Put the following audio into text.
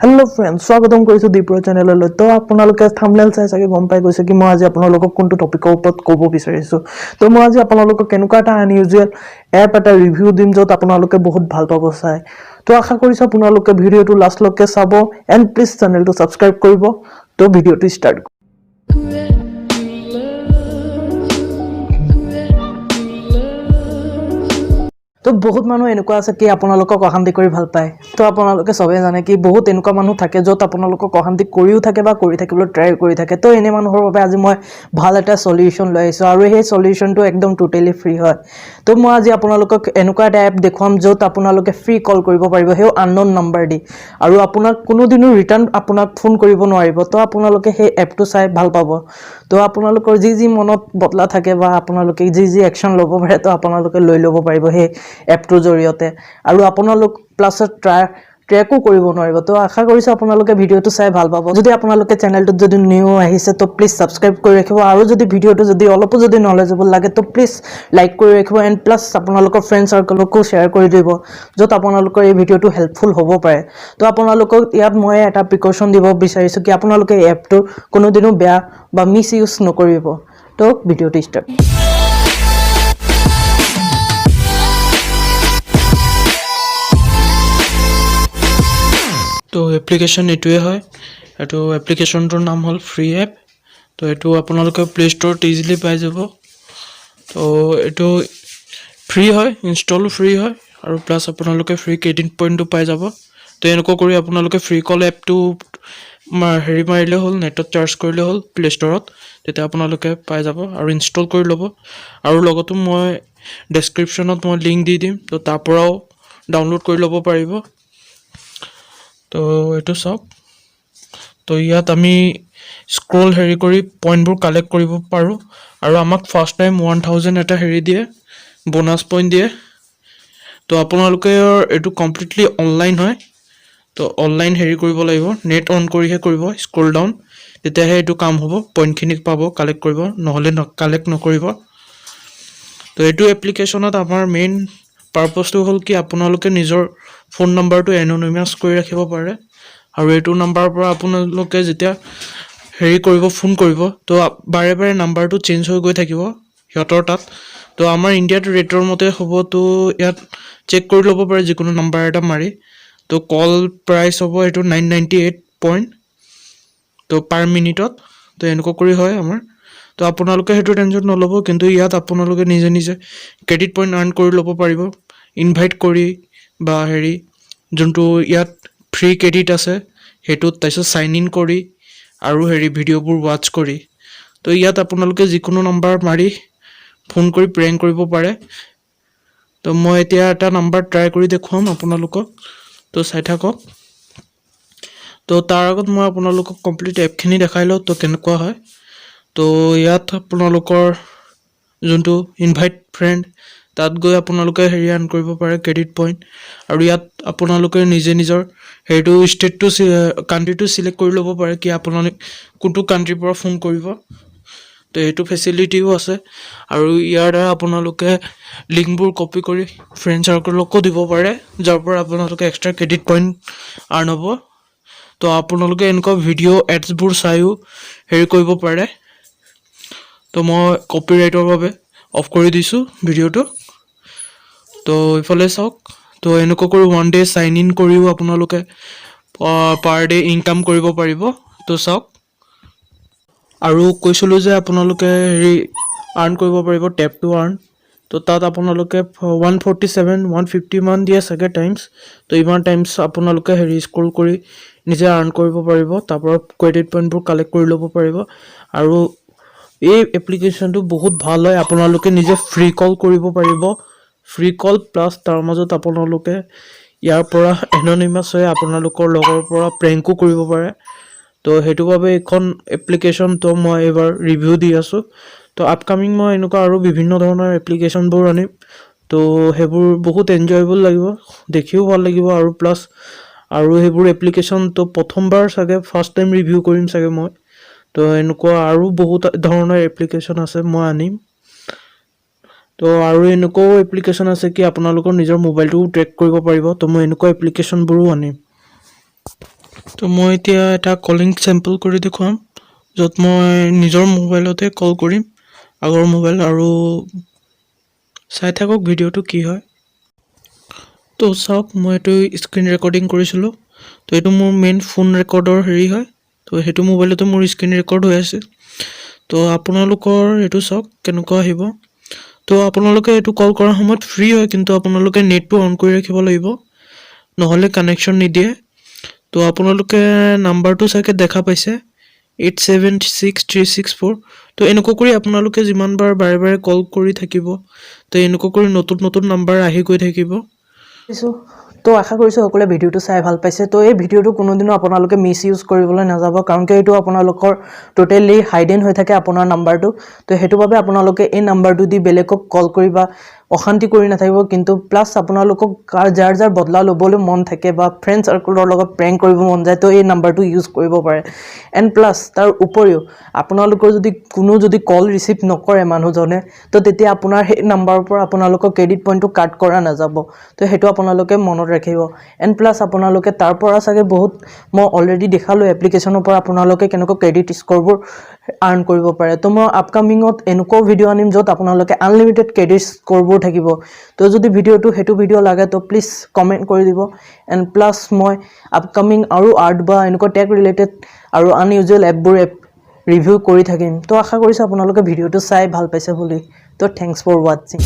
Hello' friend, স্বাগতম কৰিছোঁ দীপ্ৰ চেনেললৈ। তো আপোনালোকে থামনেল চাই চাগে গম পাই গৈছে কি মই আজি আপোনালোকক কোনটো টপিকৰ ওপৰত ক'ব বিচাৰিছোঁ। তো মই আজি আপোনালোকক কেনেকুৱা এটা আনইউজুৱেল এপ এটা ৰিভিউ দিম, য'ত আপোনালোকে বহুত ভাল পাব চাই। তো আশা কৰিছোঁ আপোনালোকে ভিডিঅ'টো লাষ্টলৈকে চাব এণ্ড প্লিজ চেনেলটো ছাবস্ক্ৰাইব কৰিব। তো ভিডিঅ'টো ষ্টাৰ্ট। তো বহুত মানুহ এনেকুৱা আছে কি আপোনালোকক অশান্তি কৰি ভাল পায়। তো আপোনালোকে চবেই জানে কি বহুত এনেকুৱা মানুহ থাকে য'ত আপোনালোকক অশান্তি কৰিও থাকে বা কৰি থাকিবলৈ ট্ৰাই কৰি থাকে। তো এনে মানুহৰ বাবে আজি মই ভাল এটা চলিউশ্যন লৈ আহিছোঁ আৰু সেই চলিউশ্যনটো একদম টোটেলি ফ্ৰী হয়। তো মই আজি আপোনালোকক এনেকুৱা এটা এপ দেখুৱাম, য'ত আপোনালোকে ফ্ৰী কল কৰিব পাৰিব, সেই আনন'ন নাম্বাৰ দি, আৰু আপোনাক কোনোদিনো ৰিটাৰ্ণ আপোনাক ফোন কৰিব নোৱাৰিব। তো আপোনালোকে সেই এপটো চাই ভাল পাব। তো আপোনালোকৰ যি যি মনত বদলা থাকে বা আপোনালোকে যি যি একশ্যন ল'ব পাৰে, তো আপোনালোকে লৈ ল'ব পাৰিব সেই এপটোৰ জৰিয়তে আৰু আপোনালোক প্লাছত ট্ৰেকো কৰিব নোৱাৰিব। তো আশা কৰিছোঁ আপোনালোকে ভিডিঅ'টো চাই ভাল পাব। যদি আপোনালোকে চেনেলটোত যদি নিউ আহিছে, তো প্লিজ ছাবস্ক্ৰাইব কৰি ৰাখিব আৰু যদি ভিডিঅ'টো যদি অলপো যদি নলেজেবল লাগে, তো প্লিজ লাইক কৰি ৰাখিব এণ্ড প্লাছ আপোনালোকৰ ফ্ৰেণ্ড চাৰ্কলকো শ্বেয়াৰ কৰি দিব, য'ত আপোনালোকৰ এই ভিডিঅ'টো হেল্পফুল হ'ব পাৰে। তো আপোনালোকক ইয়াত মই এটা প্ৰিকশ্যন দিব বিচাৰিছোঁ কি আপোনালোকে এই এপটো কোনোদিনো বেয়া বা মিছ ইউজ নকৰিব। তো ভিডিঅ'টো ষ্টাৰ্ট। তো এপ্লিকেশ্যন এইটোৱে হয়। এইটো এপ্লিকেশ্যনটোৰ নাম হ'ল ফ্ৰী এপ। তো এইটো আপোনালোকে প্লে' ষ্ট'ৰত ইজিলি পাই যাব। তো এইটো ফ্ৰী হয়, ইনষ্টলো ফ্ৰী হয় আৰু প্লাছ আপোনালোকে ফ্ৰী ক্ৰেডিট পইণ্টটো পাই যাব। তো এনেকুৱা কৰি আপোনালোকে ফ্ৰী কল এপটো হেৰি মাৰিলে হ'ল, নেটত চাৰ্চ কৰিলে হ'ল প্লে' ষ্ট'ৰত, তেতিয়া আপোনালোকে পাই যাব আৰু ইনষ্টল কৰি ল'ব। আৰু লগতো মই ডেছক্ৰিপশ্যনত মই লিংক দি দিম, তো তাৰ পৰাও ডাউনলোড কৰি ল'ব পাৰিব। তো এইটো চাওক। তো ইয়াত আমি স্ক্ৰল হেৰি কৰি পইণ্টবোৰ কালেক্ট কৰিব পাৰোঁ আৰু আমাক ফাৰ্ষ্ট টাইম 1000 এটা হেৰি দিয়ে, ব'নাছ পইণ্ট দিয়ে। তো আপোনালোকে এইটো কমপ্লিটলি অনলাইন হয়। তো অনলাইন হেৰি কৰিব লাগিব, নেট অন কৰিহে কৰিব স্ক্ৰল ডাউন, তেতিয়াহে এইটো কাম হ'ব, পইণ্টখিনি পাব, কালেক্ট কৰিব, নহ'লে কালেক্ট নকৰিব। তো এইটো এপ্লিকেশ্যনত আমাৰ মেইন পাৰ্পজটো হ'ল কি আপোনালোকে নিজৰ ফোন নাম্বাৰটো এন'নিমাছ কৰি ৰাখিব পাৰে আৰু এইটো নাম্বাৰৰ পৰা আপোনালোকে যেতিয়া হেৰি কৰিব, ফোন কৰিব, তো বাৰে বাৰে নাম্বাৰটো চেঞ্জ হৈ গৈ থাকিব সিহঁতৰ তাত। তো আমাৰ ইণ্ডিয়াত ৰেটৰ মতে হ'ব। তো ইয়াত চেক কৰি ল'ব পাৰে যিকোনো নাম্বাৰ এটা মাৰি। তো কল প্ৰাইচ হ'ব এইটো 998 পইণ্ট, তো পাৰ মিনিটত। তো এনেকুৱা কৰি হয় আমাৰ। তো আপোনালোকে সেইটো টেনশ্যন নল'ব, কিন্তু ইয়াত আপোনালোকে নিজে নিজে ক্ৰেডিট পইণ্ট আৰ্ণ কৰি ল'ব পাৰিব ইনভাইট কৰি বা হেৰি যোনটো ইয়াত ফ্ৰী ক্ৰেডিট আছে সেইটোত, তাৰপিছত চাইন ইন কৰি আৰু হেৰি ভিডিঅ'বোৰ ৱাটচ কৰি। তো ইয়াত আপোনালোকে যিকোনো নাম্বাৰ মাৰি ফোন কৰি প্ৰেংক কৰিব পাৰে। তো মই এতিয়া এটা নাম্বাৰ ট্ৰাই কৰি দেখুৱাম আপোনালোকক, তো চাই থাকক। তো তাৰ আগত মই আপোনালোকক কমপ্লিট এপখিনি দেখাই লওঁ, তো কেনেকুৱা হয়। তো ইয়াত আপোনালোকৰ যোনটো ইনভাইট ফ্ৰেণ্ড, তাত গৈ আপোনালোকে হেৰি আৰ্ণ কৰিব পাৰে, ক্ৰেডিট পইণ্ট। আৰু ইয়াত আপোনালোকে নিজে নিজৰ হেৰিটো, ষ্টেটটো, কাণ্ট্ৰিটো চিলেক্ট কৰি ল'ব পাৰে কি আপোনালোকে কোনটো কাণ্ট্ৰিৰ পৰা ফোন কৰিব। তো সেইটো ফেচিলিটিও আছে আৰু ইয়াৰ দ্বাৰা আপোনালোকে লিংকবোৰ কপি কৰি ফ্ৰেণ্ড চাৰ্কলকো দিব পাৰে, যাৰ পৰা আপোনালোকে এক্সট্ৰা ক্ৰেডিট পইণ্ট আৰ্ণ হ'ব। তো আপোনালোকে এনেকুৱা ভিডিঅ' এডছবোৰ চায়ো হেৰি কৰিব পাৰে। তো মই কপিৰাইটৰ বাবে অফ কৰি দিছোঁ ভিডিঅ'টো। তো ইফালে চাওক। তো এনেকুৱা কৰি ওৱান ডে চাইন ইন কৰিও আপোনালোকে পাৰ ডে ইনকাম কৰিব পাৰিব। তো চাওক, আৰু কৈছিলোঁ যে আপোনালোকে হেৰি আৰ্ণ কৰিব পাৰিব, টেপ টু আৰ্ণ। তো তাত আপোনালোকে 147, 150 মান দিয়ে চাগে টাইমছ। তো ইমান টাইমছ আপোনালোকে হেৰি স্ক্ৰল কৰি নিজে আৰ্ণ কৰিব পাৰিব, তাৰপৰা ক্ৰেডিট পইণ্টবোৰ কালেক্ট কৰি ল'ব পাৰিব। আৰু এই এপ্লিকেশ্যনটো বহুত ভাল হয়। আপোনালোকে নিজে ফ্ৰী কল কৰিব পাৰিব, ফ্ৰী কল প্লাছ তাৰ মাজত আপোনালোকে ইয়াৰ পৰা এন'নিমাছ হৈ আপোনালোকৰ লগৰ পৰা প্ৰেংকো কৰিব পাৰে। তো সেইটো বাবে এইখন এপ্লিকেশ্যনটো মই এইবাৰ ৰিভিউ দি আছোঁ। তো আপকামিং মই এনেকুৱা আৰু বিভিন্ন ধৰণৰ এপ্লিকেশ্যনবোৰ আনিম। তো সেইবোৰ বহুত এনজয়েবল লাগিব, দেখিও ভাল লাগিব আৰু প্লাছ আৰু সেইবোৰ এপ্লিকেশ্যনটো প্ৰথমবাৰ চাগে, ফাৰ্ষ্ট টাইম ৰিভিউ কৰিম চাগে মই। তো এনেকুৱা আৰু বহুত ধৰণৰ এপ্লিকেশ্যন আছে, মই আনিম। তো আৰু এনেকুৱাও এপ্লিকেশ্যন আছে কি আপোনালোকৰ নিজৰ মোবাইলটোও ট্ৰেক কৰিব পাৰিব। তো মই এনেকুৱা এপ্লিকেশ্যনবোৰো আনিম। তো মই এতিয়া এটা কলিং চেম্পল কৰি দেখুৱাম, য'ত মই নিজৰ মোবাইলতে কল কৰিম, আগৰ মোবাইল, আৰু চাই থাকক ভিডিঅ'টো কি হয়। তো চাওক, মই এইটো স্ক্ৰীণ ৰেকৰ্ডিং কৰিছিলোঁ। তো এইটো মোৰ মেইন ফোন ৰেকৰ্ডৰ হেৰি হয়। তো সেইটো মোবাইলতে মোৰ স্ক্ৰীণ ৰেকৰ্ড হৈ আছে। তো আপোনালোকৰ এইটো চাওক কেনেকুৱা আহিব। তো আপোনালোকে এইটো কল কৰাৰ সময়ত ফ্ৰী হয়, কিন্তু আপোনালোকে নেটটো অন কৰি ৰাখিব লাগিব, নহ'লে কানেকশ্যন নিদিয়ে। তো আপোনালোকে নাম্বাৰটো চাগে দেখা পাইছে, 876364। তো এনেকুৱা কৰি আপোনালোকে যিমানবাৰ বাৰে বাৰে কল কৰি থাকিব, তো এনেকুৱা কৰি নতুন নতুন নাম্বাৰ আহি গৈ থাকিব। কৰিছোঁ। তো আশা কৰিছোঁ সকলোৱে ভিডিঅ'টো চাই ভাল পাইছে। তো এই ভিডিঅ'টো কোনোদিনো আপোনালোকে মিছ ইউজ কৰিবলৈ নাযাব, কাৰণ কিয় এইটো আপোনালোকৰ টোটেলি হাইডেন হৈ থাকে আপোনাৰ নাম্বাৰটো। তো সেইটো বাবে আপোনালোকে এই নাম্বাৰটো দি বেলেগক কল কৰি বা অশান্তি কৰি নাথাকিব। কিন্তু প্লাছ আপোনালোকক কাৰ যাৰ যাৰ বদলা ল'বলৈ মন থাকে বা ফ্ৰেণ্ড চাৰ্কলৰ লগত প্ৰেংক কৰিব মন যায়, তো এই নাম্বাৰটো ইউজ কৰিব পাৰে। এণ্ড প্লাছ তাৰ উপৰিও আপোনালোকৰ যদি কোনো যদি কল ৰিচিভ নকৰে মানুহজনে, তো তেতিয়া আপোনাৰ সেই নাম্বাৰৰ পৰা আপোনালোকৰ ক্ৰেডিট পইণ্টটো কাট কৰা নাযাব। তো সেইটো আপোনালোকে মনত ৰাখিব। এণ্ড প্লাছ আপোনালোকে তাৰ পৰা চাগে বহুত, মই অলৰেডি দেখালোঁ এপ্লিকেশ্যনৰ পৰা আপোনালোকে কেনেকুৱা ক্ৰেডিট স্ক'ৰবোৰ আৰ্ণ কৰিব পাৰে। তো মই আপকামিঙত এনেকুৱাও ভিডিঅ' আনিম, য'ত আপোনালোকে আনলিমিটেড ক্ৰেডিট স্ক'ৰবোৰ থাকিব। তো যদি ভিডিঅ'টো সেইটো ভিডিঅ' লাগে, তো প্লিজ কমেণ্ট কৰি দিব। এণ্ড প্লাছ মই আপকামিং আৰু আৰ্ট বা এনেকুৱা টেক ৰিলেটেড আৰু আনইউজুৱেল এপবোৰ এপ ৰিভিউ কৰি থাকিম। তো আশা কৰিছোঁ আপোনালোকে ভিডিঅ'টো চাই ভাল পাইছে বুলি। তো thanks for ৱাটছিং।